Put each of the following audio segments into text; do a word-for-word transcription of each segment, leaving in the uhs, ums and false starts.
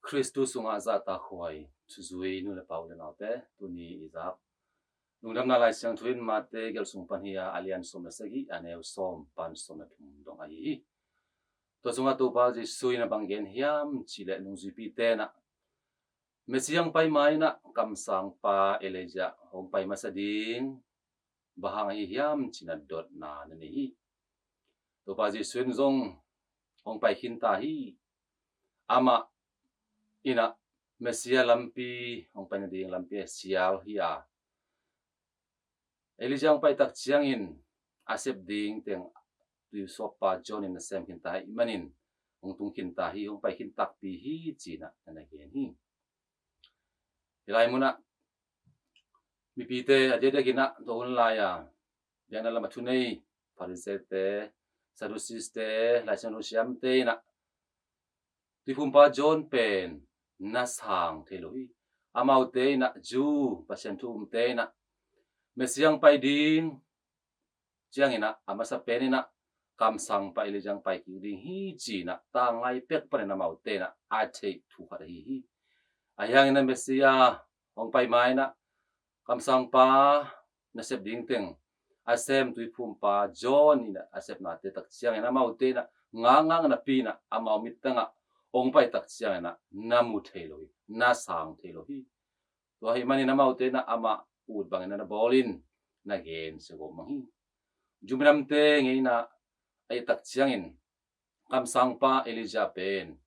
Khristu sungah zahtakhuai thuzui nu le pa u le naute, tuni i zak lungdamna Lai Siangthu in Mate gelh sung pan hi a, a lian sawm le sagih, a neu sawm pan sawm le thum dong ahi hi. Tua sungah Topa Jesu in a bang gen hiam cih leh, nungzuipite in ah Messiah hong pai ma in ah kamsangpa Elijah hong pai masa ding bang hang ahi hiam ci-in ah dotna na nei hi. Topa Jesu in zong hong pai khinta hi. Amah in ah Messiah lampi, hong pai nading lampi a sial hi a, Elijah hong pai tak ciangin a sep ding teng tuisuappa John in a sem khinta hi manin hong tung khinta hi, hong pai khin takpi hi ci-in ah na gen hi. Hi lai munah mipite a diakdiak in ah tua hun lai-a biakna lam a thunei Pharisee-te, Sadducees-te, Lai Siangtho siamte in ah tuiphumpa John pen na sang thei lo hi. Amaute in ah, Jew Pasian thu umte in ah Messiah hong pai ding ciangin ah a masa pen in ah kamsangpa Elijah hong pai kik ding hi ci-in ah tanglai pek panin amaute in ah a theih thu khat ahi hi. Ahi hangin ah Messiah hong pai ma in ah kamsangpa na sep ding teng a sem tuiphumpa John in ah a sepnate tak ciangin amaute in ah ngakngak napi in ah amau mittang ah hong pai tak ciangin ah na mu thei lo hi, na sang thei lo hi. Tua ahih manin amaute in ah amah ut bangin na bawl in na gen sia gawp mang hi. Jew minamte ngeina ahih tak ciangin kamsangpa Elijah pen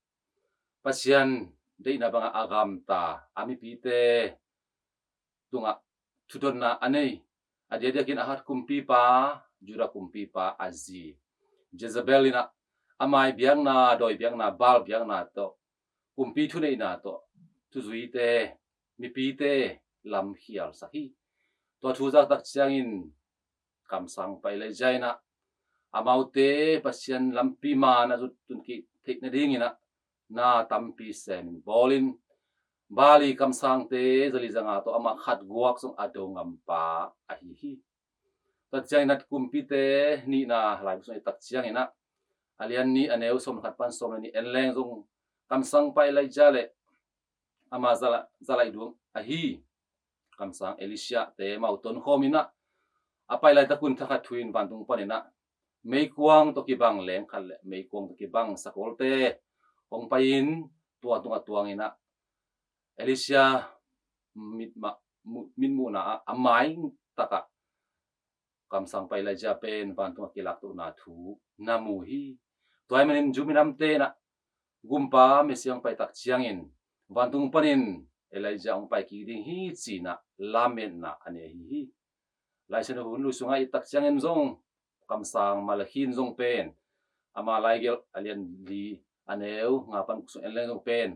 Pasian deihna bangah a gamta, a mipite tungah thudotna a nei, a diakdiakin Ahab kumpipa, Judah kumpipa a zi Jezebel in ah a mai biakna, dawi biakna, Baal biakna tawh, kumpi thuneihna tawh thuzuite, mipite lam khialsak hi. Tua thu zak tak ciangin kamsangpa Elijah in ah amaute Pasian lampi maan a zut tun kik theih nadingin ah na tampi semin bawlin, Baal i kamsangte zali zanga tawh amah khat guak zong a do ngampa ahi hi. Tua ciangin ah Kumpite nihna laibu sung i tak ciangin ah a lian nih a neu sawm khat pan sawm le nih en leng zong kamsangpa Elijah le ama zala-, zalaih duang ahi kamsang Elisha te mau tonkhawm in ah a pai laitak un thakhat thu in vantung panin ah meikuang tawh kibang leng khat le meikuang tawh kibang sakawlte hong pai in tua tungah tuang in ah Elisha mitmah, mu-, mitmuhna ah a mai takah kamsangpa Elijah pen vantungah kilaktohna thu na mu hi. Tua ahih manin Jew minamte in ah gumpa Messiah hong pai tak ciangin vantung panin Elijah hong pai kik ding hi ci-in ah lametna a nei ahi hi. Lai Siangtho hun lui sungah i tak ciangin zong kamsang Malakhi in zong pen ama laigelh a lian li a neu nga pan kua sung en leng zong pen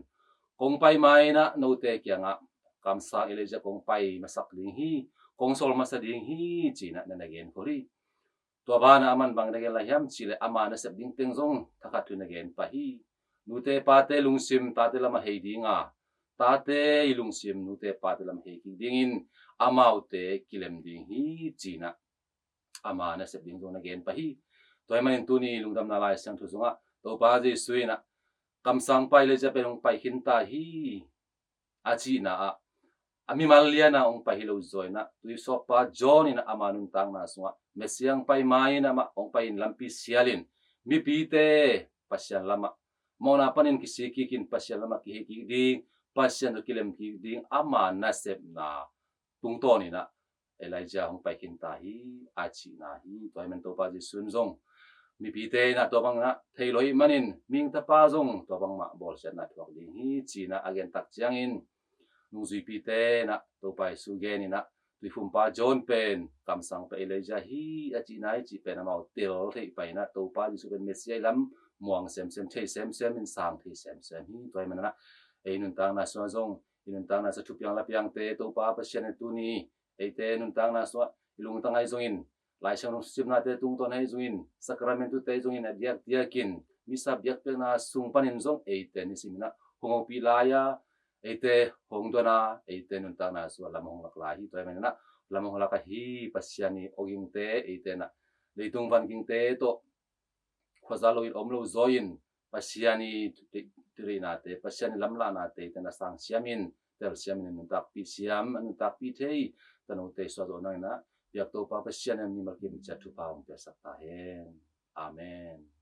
kong pai ma in ah note kiangah kamsang Elijah kong pai masak ding hi, kong sawl masa ding hi ci-in ah na na gen khol hi. Tua banah aman bang na gen lai hiam cih leh ama nasep ding teng zong thakhat thu na gen pah hi. Nute pate lungsim tate lamah hei ding a, tate i lungsim nute pate lamah hei kik dingin amaute kilem ding hi ci-in ah ama nasep ding zong na gen pah hi. Tua ahih manin tuni lungdamna Lai Siangtho sungah Topa Jesu in ah kamsangpa Elijah pen hong pai khinta hi a cihna ah a mimal lian a hong pai hi lo zaw in ah tuisuappa John in ah ama nuntakna sungah Messiah hong pai ma in amah hong pai in lampi sialin mipite Pasian lamah mawhna panin kisik kikin Pasian lamah kihei kik ding, Pasian tawh kilem kik ding ama nasepna tungtawn in ah Elijah hong pai khinta hi a cihna hi. Tua ahih manin Topa Jesu in zong mipite in ah tua bang in ah thei lo ahih manin mihing tapa zong tua bangmah bawlsiatna thuak ding hi ci-in ah a gen tak ciangin nungzuipite in ah Topa Jesu gen in ah tuiphumpa John pen kamsangpa Elijah hi a cihna hi cih pen amau tel theih pah in ah Topa Jesu pen Messiah lam muang semsem, thei semsem in sang thei semsem hi. Tua ahih manin ah ei nuntakna sungah zong i nuntakna sungah thupiang lapiangte Topa Pasian in tuni eite nuntakna sungah i lungtang ahi zongin, Lai Siangtho simnate tungtawn ahi zongin, sakramentute ahi zongin a diakdiakin misa biakpiakna sung panin zong eite nisim in ah hong hopih lai a, eite hong don a, eite nuntakna sungah lam hong lak lai hi. Tua ahih manin ah lam hong lak ahi Pasian i awgingte eite in ah leitung vangingte tawh khuaza lo in om lo zaw in Pasian i tuireihnate, Pasian i lamlahnate, tena sang siamin, tel siamin, a nuntakpih siam, a nuntakpih thei tanote suah zawh nangin ah, biak Topa Pasian in mimal kim ciat thupha hong piaksak ta hen. Amen.